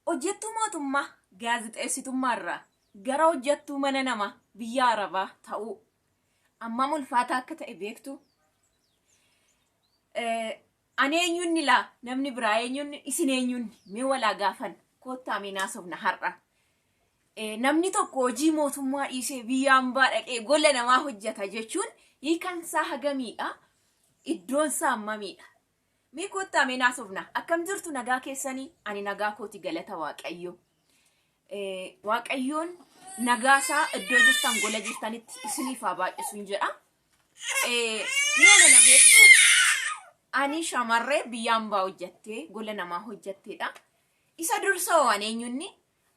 Hojjettuu mootummaa gaazexeessitummaa irraa gara hojjettuu mana namaa biyya Arabaa ta'uu ammam ulfaataa akka ta'e beektu. Ani eenyunni laa namni biraa eenyunni isin eenyunni mee walaa gaafan koottaa mee naasofna har'a. Namni tokko hojii mootummaa dhiisee biyya hambaa dhaqee gola namaa hojjeta jechuun hiikansaa hagamiidha? Iddoonsaa hammamiidha? Mee koottaa mee naasofna. Akkam jirtu nagaa keessanii? Ani nagaa kooti galata Waaqayyo. Waaqayyoon nagaa isaa iddoo jirtan gola jirtanitti isiniif haa baay'isuun jedha. Mee ana na beektu? Ani shamarree biyya hambaa hojjattee gola namaa hojjatteedha. Isa dursa hoo ani eenyunni?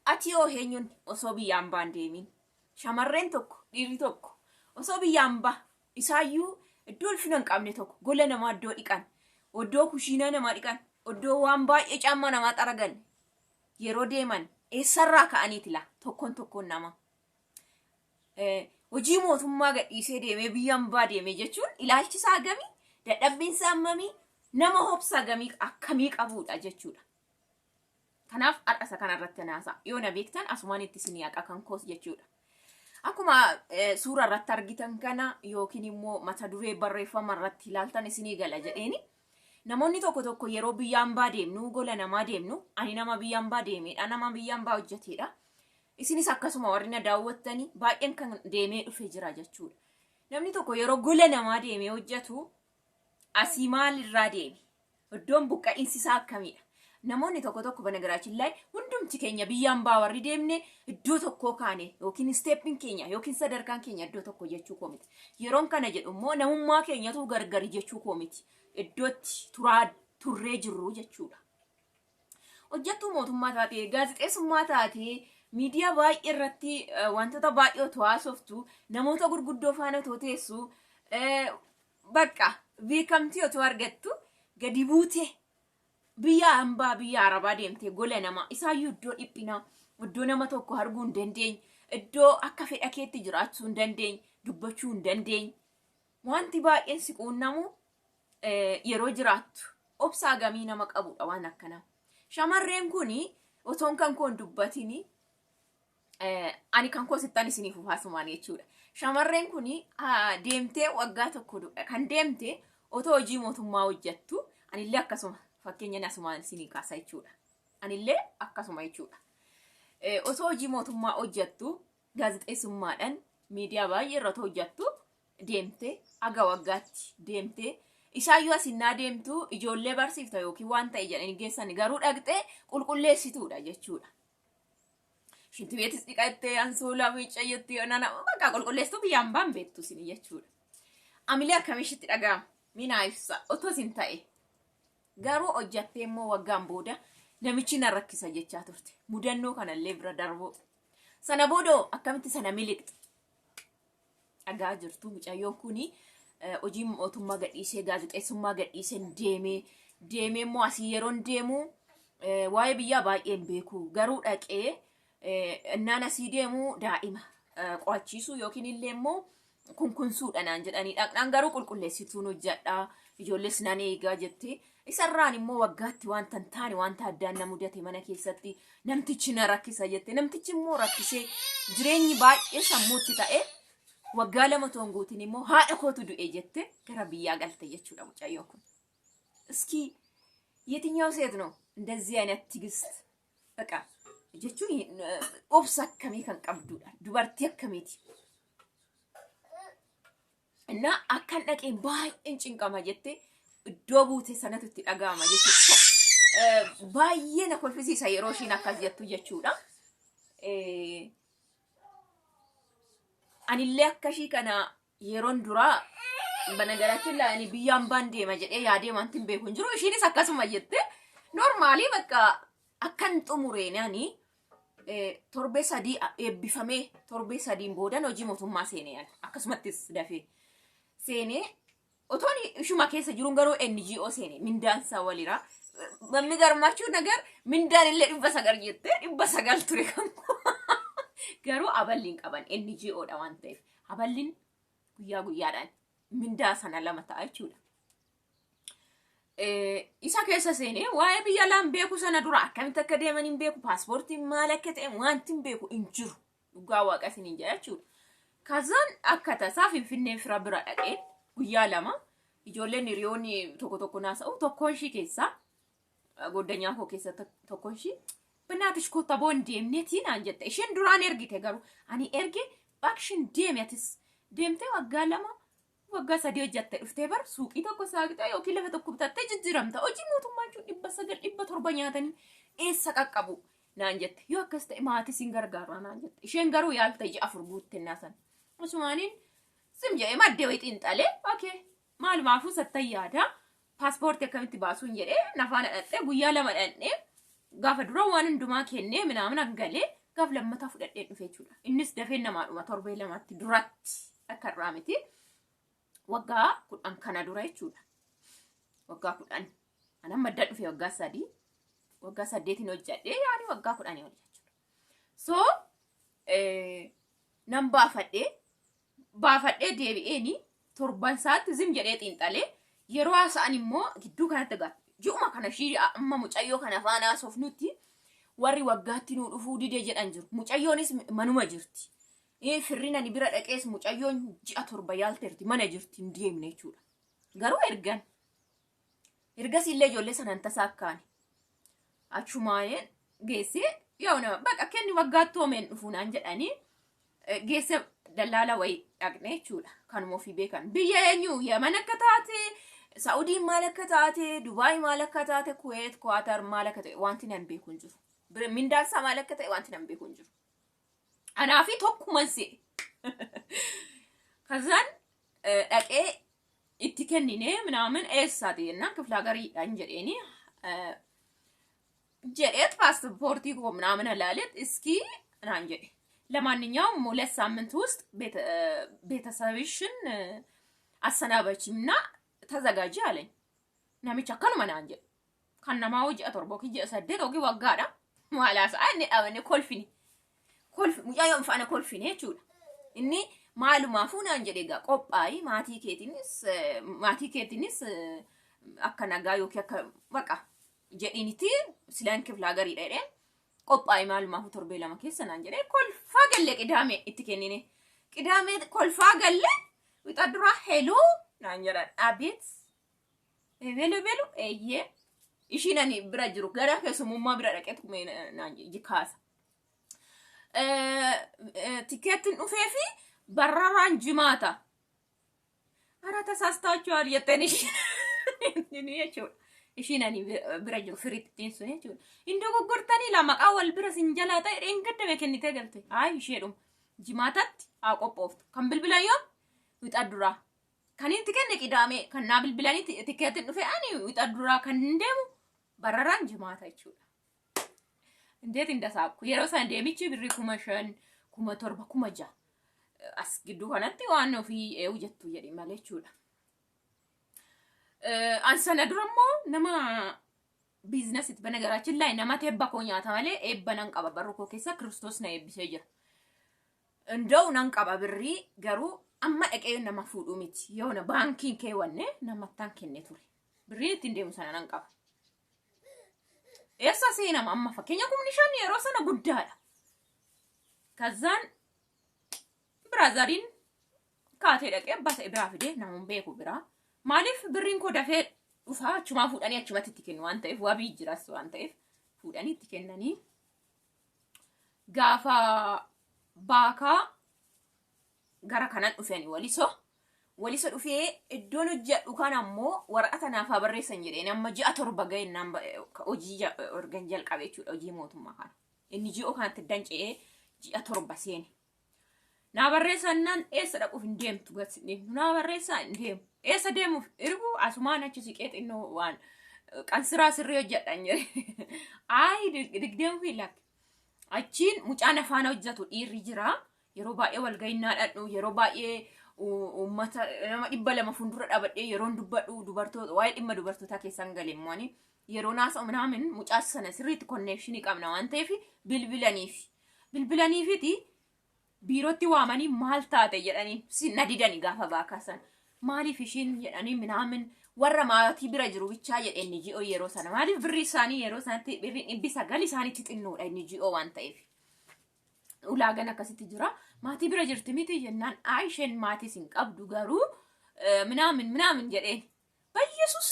Ati hoo eenyunni osoo biyya hambaa hin deemin? Shamarreen tokko dhiirri tokko osoo biyya hambaa isaayyuu iddoo ulfina hin qabne tokko gola namaa iddoo dhiqan, iddoo kushiinaa namaa dhiqan, iddoo waan baay'ee caammaa namaa xaragan yeroo deeman eessarraa ka'aniiti laa tokkoon tokkoon namaa. Hojii mootummaa gadhiisee deemee biyya hambaa deeme jechuun ilaalchi isaa hagamii, dadhabbiin isaa hammamii, nama hobsa hagamii akkamii qabuudha jechuudha. Kanaaf har'a isa kana irratti naasaa. Yoo na beektan asumaan itti isin haqa kan koos jechuudha. Akkuma suura irratti argitan kana yookiin immoo mata duree barreeffama irratti ilaaltan isinii gala jedheeni. Namoonni tokko tokko yeroo biyya hambaa deemnu, gola namaa deemnu, ani nama biyya hambaa deemedha, nama biyya hambaa hojjetedha. Isinis akkasuma warri na daawwattanii baay'een kan deemee dhufe jira jechuudha. Namni tokko yeroo gola namaa deemee hojjetu asii maalirraa deeme? Iddoon buqqa'insi isaa akkamidha? Namoonni tokko tokko banagaraachin laay hundumti keenya biyya hambaa warri deemne iddoo tokkoo kaane yookiin isteeppiin keenya yookiin sadarkaan keenya iddoo tokko jechuu koo miti. Yeroon kana jedhu immoo namummaa keenyatu gargari jechuu koo miti. Iddootti turaa turree jirru jechuudha. Hojjettuu mootummaa taatee, gaazexeessummaa taatee, miidiyaa baay'ee irratti wantoota baay'ee otoo haasoftu, namoota gurguddoo faana otoo teessu, bakka beekamtii otoo argattu gadi buutee biyya hambaa biyya arabaa deemtee gola namaa isaayyuu iddoo dhiphinaa, iddoo nama tokko arguu hin dandeenye, iddoo akka fedha keetti jiraachuu hin dandeenye, dubbachuu hin dandeenye, wanti baay'een si quunnamu yeroo jiraattu obsa hagamii nama qabudha waan akkanaa. Shamarreen kun otoon kan koo hin dubbatin ani kan koo sittan isiniif haasumaan jechuudha. Shamarreen kun deemtee waggaa tokko kan deemte otoo hojii mootummaa hojjettu anillee akkasuma fakkeenya asumaan isinii kaasa jechuudha. Anillee akkasuma jechuudha. Otoo hojii mootummaa hojjettu gaazexeessummaadhaan miidiyaa baay'ee irra otoo hojjettu deemte haga waggaatti deemte isaayyuu asinnaa deemtu ijoollee barsiifta yookiin waan ta'e jedhanii geessan garuu dhaqxee qulqulleessituudha jechuudha. Shintibeetis dhiqattee ansuulaa miiccayyutti nana bakka qulqulleessituu biyyaan baan beektu isin jechuudha. Amilee akkamii ishitti dhaga'ama? Minaa ibsa otoo isin ta'e. Garuu hojjattee immoo waggaan booda namichi na rakkisa jechaa turte. Mudannoo kanallee bira darbuu. Sana booda akkamitti sana miliqxe? Dhagaa jirtu mucayyoon kuni hojii mootummaa gadhiisee gaazexeessummaa gadhiisee deemee deemee immoo asii yeroon deemu waa'ee biyyaa baay'ee hin beeku garuu dhaqee innaan asii deemu daa'ima qo'achiisuu yookiin illee immoo kunkunsuudha naan jedhanii dhaqnaan garuu qulqulleessituun hojjedha ijoollees nan eegaa jette isarraan immoo waggaatti wanta hin taane wanta addaan na mudate mana keessatti namtichi na rakkisa jette namtichi immoo rakkisee jireenyi baay'ee sammuutti ta'e waggaa 2 otoo hin guutin immoo haadha kootu du'e jette gara biyyaa galte jechuudha mucayyoon kun. እስኪ የትኛው ሴት ነው እንደዚህ አይነት ትዕግስት በቃ jechuun obsa akkamii kan qabdudha dubartii akkamiiti እና akkan dhaqee baay'een cinqama jette iddoo buute sanatu itti dhaga'ama jechuudha. Baay'ee na kolfisiisa yeroo ishiin akkas jettu jechuudha. Anillee akka ishii kana yeroon duraa banagaraachin ani biyya hambaan deema jedhee yaadee wanti hin beeku hin jiru. Ishiinis akkasuma jette normaalii bakka akkan xumureen ani torbee 3 eebbifamee torbee 3n boodan hojii mootummaa seenee ani akkasumattis dafee seenee otoon ishuma keessa jiruun garuu NGO seene mindaan isaa walira. በሚገርማችሁ ነገር mindaan illee 900 jettee 900 ture kan koo. Garuu aballiin qaban NGO dha waan ta'eef aballiin guyyaa guyyaadhaan mindaa sana lama ta'a jechuudha. Isa keessa seenee waa'ee biyya alaa hin beeku. Sana dura akkamitti akka deeman hin beeku, paaspoortiin maal akka ta'e wanti hin beeku hin jiru, dhugaa Waaqa isiniin jedha jechuudha. Kazaan akka tasaa Finfinnee fira bira dhaqeen guyyaa 2 ijoolleen hiriyoonni tokko tokko naasa'u. Tokkoon ishii keessaa, goddanyaa koo keessa tokkoon ishii, "Banaatish kottaa boon deemneetii," naan jette. Isheen duraan ergite, garuu ani erge bakshin deeme. Atis deemtee waggaa 2, waggaa 3 hojjatte dhuftee bar suuqii tokko saaqxee yookiin lafa tokko bitattee jijjiiramta. Hojii mootummaa jechuun 900, 700 nyaatanii eessa qaqqabu naan jette. Yoo akkas ta'e maatii siin gargaara naan jette. Isheen garuu yaalte ji'a 4 guutte naasan. Asumaaniin sim jedhee maddee wayii xiinxalee, okay, maalumaafuu sattan yaada, paaspoortii akkamitti baasuun jedhee nafaana dhadhee guyyaa 2 dhadhee, gaafa dura waan hundumaa kennee minaamin galee, gaaf lammataa fudhadhee dhufe jechuudha. Innis dafee namaadhuma torbee 2tti duratti akka irraa miti. Waggaa 10 kana dura jechuudha. Waggaa 10. Ani amma adda dhufe waggaa 3. Waggaa 8n hojjedhee yaani waggaa 10 ol jechuudha. So nan baafadhee deebi'eeni torban isaatti zim jedhee xiinxalee yeroo haasa'an immoo gidduu kanatti egaa ji'uma kana ishii amma mucayyoo kana afaan haasofnutti warri waggaatti nuu dhufuu didee jedhan jiru. Mucayyoonis manuma jirti. Firriin ani bira dhaqees mucayyoon ji'a 7 yaalteerti, mana jirti, hin deemne jechuudha. Garuu ergan. Ergasii illee ijoollee sanaan tasaa akkaani. Achumaayeen geessee yoo nama baqa kenni waggaatti hoomeen dhufuu naan jedhanii geesse dallaala wayii dhaqne jechuudha. Kanuma ofii beekan. Biyya eenyu Yaman akka taate, Saa'udiin maal akka taate, Dubaay maal akka taate, Kuweet, Kuwaatar maal akka ta'e wanti nan beeku hin jiru. Mindaan isaa maal akka ta'e wanti nan beeku hin jiru. Anaafi tokkuman si'e. Kazaan dhaqee itti kenninee minaamin eessaati jennaan kiflaa gariidhaan jedheeni jedheet paaspoortii koo ምናምን alaaleet እስኪ naan jedhe. ለማንኛውም 2 ሳምንት ውስጥ ቤተሰብሽን አሰናበችና ተዘጋጂ አለኝ። Namicha akkanuma naan jedhe. Kan namaa hojii ji'a 7 yookiin ji'a 8 yookiin waggaadha. Maalaa sa'a inni dhaabannee kolfine. Kolfi mucayyoo faana kolfine jechuudha. Inni maalumaafuu naan jedhe, egaa qophaa'i, maatii keetiinis akka nagaa yookiin akka baqa jedhiiniti silaan kiflaa gariidha jedhee, qophaa'i maalumaafuu torbee 2 keessa naan jedhee, kolfaa galle. Qidaamee itti kennine. Qidaamee kolfaa galle, wixa duraa "Hello" naan jedhan. "Abeet, belu belu, eeyyee," ishiin ani bira jiru gara keessummaa bira dhaqeetu naan kaasa. Tikeettiin dhufee fi bararaan jimaata. "Ara ተሳስታችኋል" jetteen ishiin jechuudha. Ishiin ani bira jiru firiittiin sun jechuudha. "Hin dogoggortanii la maqaa wal bira sin jalaa ta'e dheengaddame kennitee galte." Ayi, isheedhuma. Jimaatatti haa qophooftu. Kan bilbilan yoo wixa duraa. Kan inni kenne qidaamee, kan naa bilbilanii tikeettiin dhufe ani wixa duraa, kan hin deemu bararaan jimaata jechuudha. እንዴት እንደሳቅኩ. Yeroo sana deemichi birrii 5,000, 7,000, 6,000 as gidduu kanatti waan ofii eewu jettu jedhi malee jechuudha. An sana dura immoo nama biizinasitti በነገራችን ላይ nama eebba koo nyaata malee eebba nan qaba, barru koo keessa Kiristoos na eebbisee jira. Inda'u nan qaba birrii, garuu amma dhaqee nama fuudhuu miti. Yoona baankiin keewwanne namattaan kenne ture. Birriin ittiin deemu sana nan qaba. Eessa seenama amma fakkeenya 5,000 yeroo sana guddaadha. Kazaan biraazariin kaatee dhaqee abbaa ta'e biraa fidee namuun beeku biraa. Maaliif birriin koo dafee dhufaa, achumaa fuudhanii achumatti itti kennu waan ta'eef, wabii jiras waan ta'eef fuudhanii itti kennanii, gaafa baakaa gara kanan dhufeen Waliso dhufee iddoon hojjedhu kan ammoo waraqata naaf haa barreessan jedheen. Amma ji'a 7 ga'e naan hojii organ jalqabe jechuudha, hojii mootummaa kana. Inni ji'oo kanatti danca'ee ji'a 7 seene. Naa barreessannaan eessa dhaquuf hin deemtu, gadi deemtu naa barreessaa hin deemu. Eessa deemuuf ergu asumaan achi siqee xinnoo waan qansiraa sirrii hojjedhan jedhe. Ayi, digdeemuu fi lakki. Achiin mucaan afaan hojjetu dhiirri jira. Yeroo baay'ee walga'innaa dhadhu, yeroo baay'ee uummata nama 200 fuuldura dhaabadhee yeroon dubbadhu, dubartoota waa'ee dhimma dubartootaa keessan gale immoo yeroo naasa'u minaamin mucaa sana sirriitti connection qabna waan ta'eef bilbilaniif. Bilbilaniifiti biirootti waamanii maal taate jedhanii si na didani gaafa baakaa sana. Maaliif ishiin jedhanii minaamin Warra maatii bira jiru bichaa jedhe NGO yeroo sana. Maaliif birri isaanii yeroo sanatti birri 900 isaanitti xinnoodha NGO waan ta'eef. Ulaagaan akkasitti jira. Maatii bira jirti miti jennaan isheen maatii hin qabdu garuu minaamin minaamin jedheen. Bayyesuus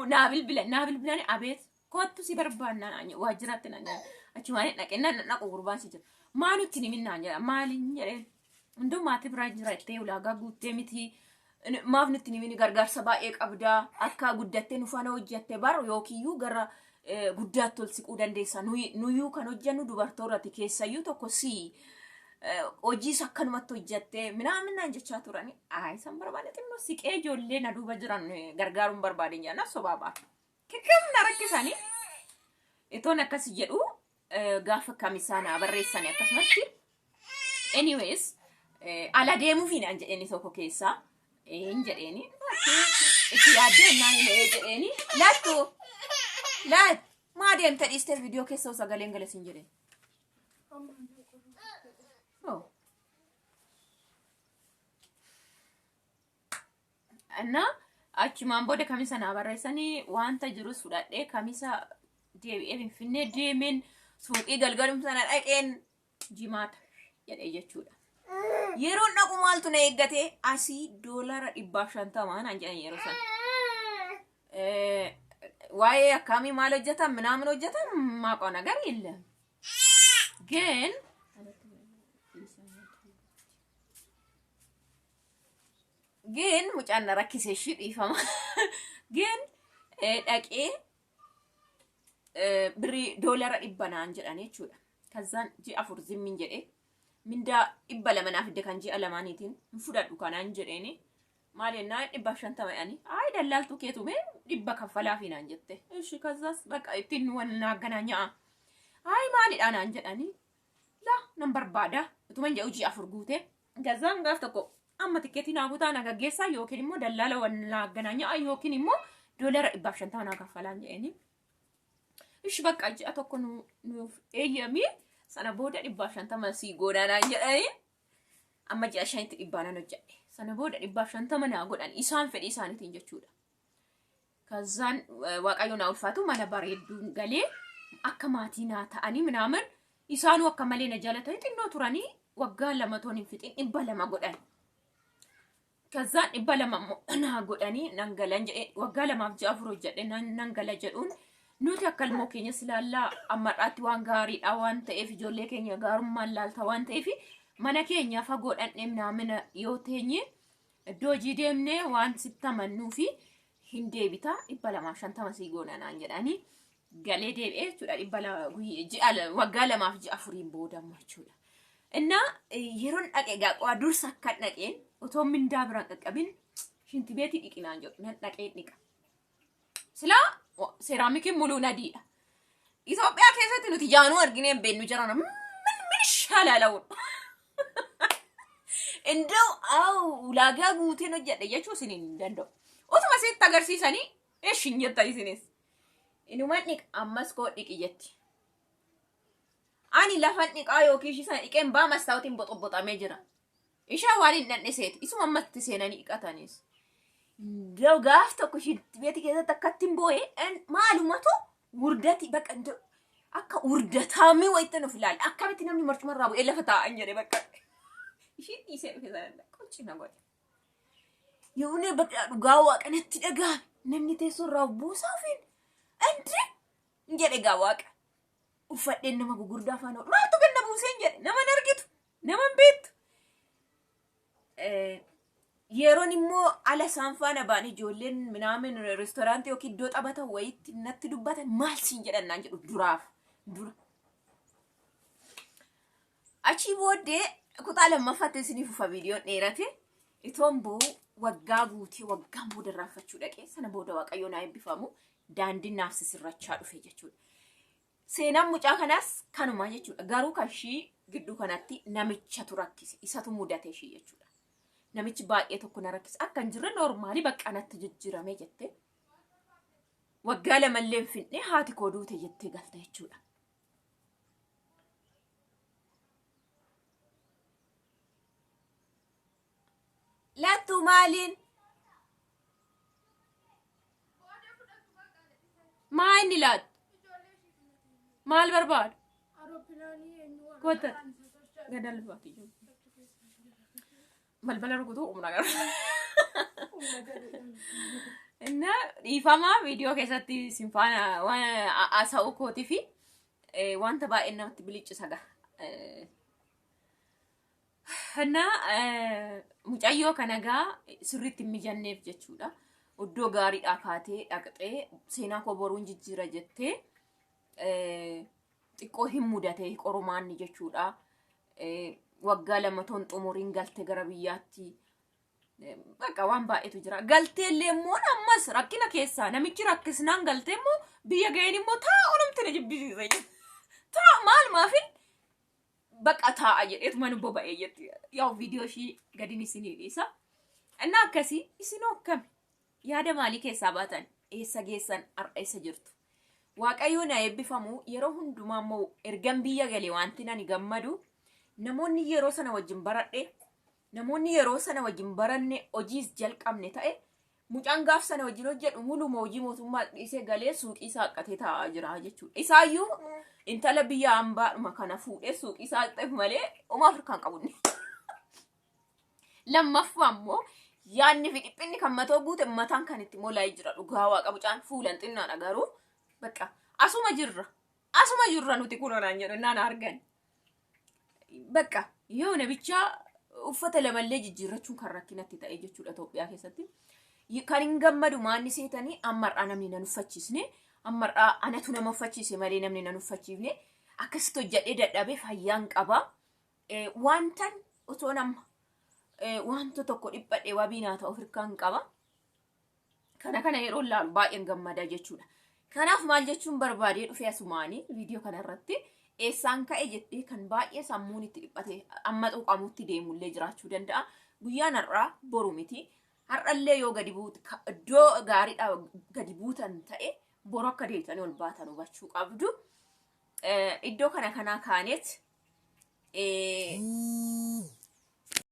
naa bilbilan naa bilbilan abeet kottu si barbaannaa waajjiraatti naan jedhan. Achumaan dhaqee nan dhaqu gurbaan si jira. Maa nutti ni minnaan jedha maaliin jedheen. Hunduu maatii bira jira jettee ulaagaa guuttee miti. Maaf nutti ni mini gargaarsa baay'ee qabdaa akka guddattee nu faana hojjatte bar yookiyyuu gara guddaatti ol siquu dandeessa. Nuyyuu kan hojjannu dubartoorratti keessayyuu tokko si hojiis akkanumatti hojjattee minaaminaan jechaa turani. Ayi san barbaade xinnoo siqee ijoollee na duuba jiran gargaaruun barbaade jedhan sobaa ba'a. Kikkam na rakkisanii itoon akkas jedhu gaafa kamisaa naa barreessanii akkasumatti. Anyways, ala deemuufi naan jedheeni tokko keessaa. Een jedheeni. Itti yaaddee naan hin jedheeni. Laattu laat maa deemte dhiistee viidiyoo keessa sagaleen gala siin jedheen. Oh. እና achumaan booda kamisa naa barreessanii wanta jirus fudhadhee kamisa deebi'ee Finfinnee deemeen suuqii galgalum sana dhaqeen jimaata jedhee jechuudha. Yeroon dhaqu maaltu na eeggate asii $150 naan jedhan yeroo sana. Waa'ee akkamii maal hojjetan ምናምን hojjetan ማውቀው ነገር የለም ግን ግን mucaan na rakkise ishii dhiifama. ግን dhaqee birrii $100 naan jedhan jechuudha. Kazzaan ji'a 4 zimmin jedhee mindaa 200 naaf fidde kan ji'a lamaaniitiin hin fudhadhu kanaan jedheeni. Maal jennaan 150 jedhanii. Ayi dallaaltuu keetu mee 100 kaffalaafi naan jette. Ishi kazzaas bakka ittiin wal naagganaa. Ayi maalidha naan jedhanii. La nan barbaada. Utuma hin jedhu ji'a 4 guute. Gazzaan gaaf tokko amma tikkeetii naa kutaa na gaggeessaa yookiin immoo dallaala wal naagganaa yookiin immoo $150 naa kaffalaan jedhanii. Ishi bakka ji'a tokko nuuf eeyyamii sana booda 150 sii goodaanaan jedhanii amma ji'a 5tti 100 nan hojjedhe. Sana booda 150 naa godhan isaan fedhii isaaniitiin jechuudha. Kazzaan Waaqayyo naa ulfaatu mana bareedduun galee akka maatii naa ta'anii minaamin isaanuu akka malee na jaalatanii xinnoo turanii waggaa 2 toon hin fixin 200 godhan. Kazzaan 200 immoo naa godhanii nan galan jedhee waggaa 2f ji'a 4 hojjedhe nan gala jedhuun nuti akka ilmoo keenya silaallaa ammarraatti waan gaariidha waan ta'eef ijoollee keenya gaarummaan laalta waan ta'eef mana keenya fagoo dhandhee naamina yoo teenye iddoo hojii deemnee waan sitti amannuu fi hin deebita 250 sii goona naan jedhanii galee deebi'ee jechuudha 200 ji'a waggaa 2f ji'a 4 booda jechuudha. Innaa yeroon dhaqe gaaqaa dursa akka dhaqeen otoo mindaa biraan qaqqabin shintibeetii dhiqinaan jedhu nan dhaqee dhiqa. Silaa seeraamikiin muluun adiidha. Itoophiyaa keessatti nuti jaanuu arginee hin beeknu jirana ምን ምን ይሻላል አሁን እንደው አው ulaagaa guuteen hojjedhe jechuu isin hin danda'u. Utuma sitti agarsiisanii ishin jetta isinis. Inuman dhiqa ammas koo dhiqi jetti. Ani lafan dhiqaa yookiin ishii sana dhiqeen baa mastaawotiin boxoboxamee jira. Ishaan waan hin dhandhiseeti. Isuma ammatti seenanii dhiqatanis. እንደው gaaf tokko beeti keessatti akkatti hin boo'e maalumatu wurdati bakka akka wurdataamii wayitti nuuf ilaali. Akkamitti namni marcumarraa bu'ee lafa taa'an jedhe bakka. Ishiin dhiisee dhufe sana qochi na godhe. Yoone bakka dhugaa waaqa natti dhaga'ame namni teessoo irraa buusaafiin andi jedhe gaa waaqa. Uffadheen nama gugurdaa faana maaltu ganna buuseen jedhe nama hin argitu nama hin beektu. Yeroon immoo ala isaan faana ba'an ijoolleen minaamin reestooraantii yookiin iddoo taphatan wayiitti natti dubbatan maal siin jedhan naan jedhu duraaf dura. Achii booddee kutaa lammaffaatti isinii fufa viidiyoon dheerate itoon boo'u waggaa guutee waggaan booda irraanfachuu dhaqee sana booda Waaqayyo naa eebbifamu daandiin naaf sisirrachaa dhufe jechuudha. Seenaan mucaa kanaas kanuma jechuudha. Garuu kan ishii gidduu kanatti namichatu rakkise isatu mudate ishii jechuudha. Namichi baay'ee tokko na rakkise akka hin jirre normaalii bakka natti jijjiirame jette. Waggaa lamallee hin finne haati koo duute jettee galte jechuudha. Lattuu maaliin? Maa inni laatu? Maal barbaadu? Kottan. Gadal baati jiru. Balbala rukutuu humna gara. Inna dhiifama viidiyoo keessatti isin faana waan haasa'uu kootii fi wanta baay'ee namatti biliccisa gaha. Kana mucayyoo kana gaa sirriitti hin mijanneef jechuudha. Iddoo gaariidhaa kaatee dhaqxee seenaa koo boruun jijjiira jettee xiqqoo hin mudate qorumaanni jechuudha. Waggaa 2 toon xumuriin galte gara biyyaatti. Bakka waan baay'eetu jira. Galtee illee immoo ammas rakkina keessaa namichi rakkisnaan galtee immoo biyya ga'een immoo taa'u namti na jibbisiise. Taa maal maafin baqa taa'a jedheetu mana boba'ee jetti. Yaa viidiyoo ishii gadin isinii dhiisa. Innaa akkasii isinoo akkami? Yaada maalii keessaa baatan? Eessa geessan? Har'a eessa jirtu? Waaqayyoon haa eebbifamu. Yeroo hundumaa immoo ergan biyya galee wanti ani gammadu namoonni yeroo sana wajjin baradhe namoonni yeroo sana wajjin baranne hojiis jalqabne ta'e Mucaan gaaf sana wajjin hojjedhu muluma hojii mootummaa dhiisee galee suuqii saaqqatee taa'aa jira jechuudha. Isaayyuu intala biyya hambaadhuma kana fuudhee suuqii saaqqateef malee homaa Afrikaan qabu inni. Lammaffaa immoo yaadni fi dhiphinni kan matoo guute mataan kan itti molaa'ee jira dhugaa waaqa mucaan fuulan xinnaadha garuu bakka asuma jirra asuma jirra nuti kunoo naan jedhu naan argan. Bakka yoo namicha uffata lamallee jijjiirrachuun kan rakkinatti ta'e jechuudha Itoophiyaa keessatti. Kan hin gammadu maanni seetanii ammar'aa namni nan uffachiisne ammar'aa anatu nama uffachiise malee namni nan uffachiifne akkasitti hojjedhee dadhabee fayyaan qaba. Wantan otoo nama wanta tokko dhiphadhe wabii naa ta'u hirkaan qaba. Kana kana yeroo ilaalu baay'een gammada jechuudha. Kanaaf maal jechuun barbaadee dhufee asumaanii viidiyoo kana irratti eessaan ka'e jettee kan baay'ee sammuun itti dhiphate amma xuqamutti deemullee jiraachuu danda'a. Guyyaan har'aa boru miti. Har'allee yoo gadi buut iddoo gaariidha gadi buutan ta'e boru akka deebitanii ol baatan hubachuu qabdu. Iddoo kana kanaa kaaneet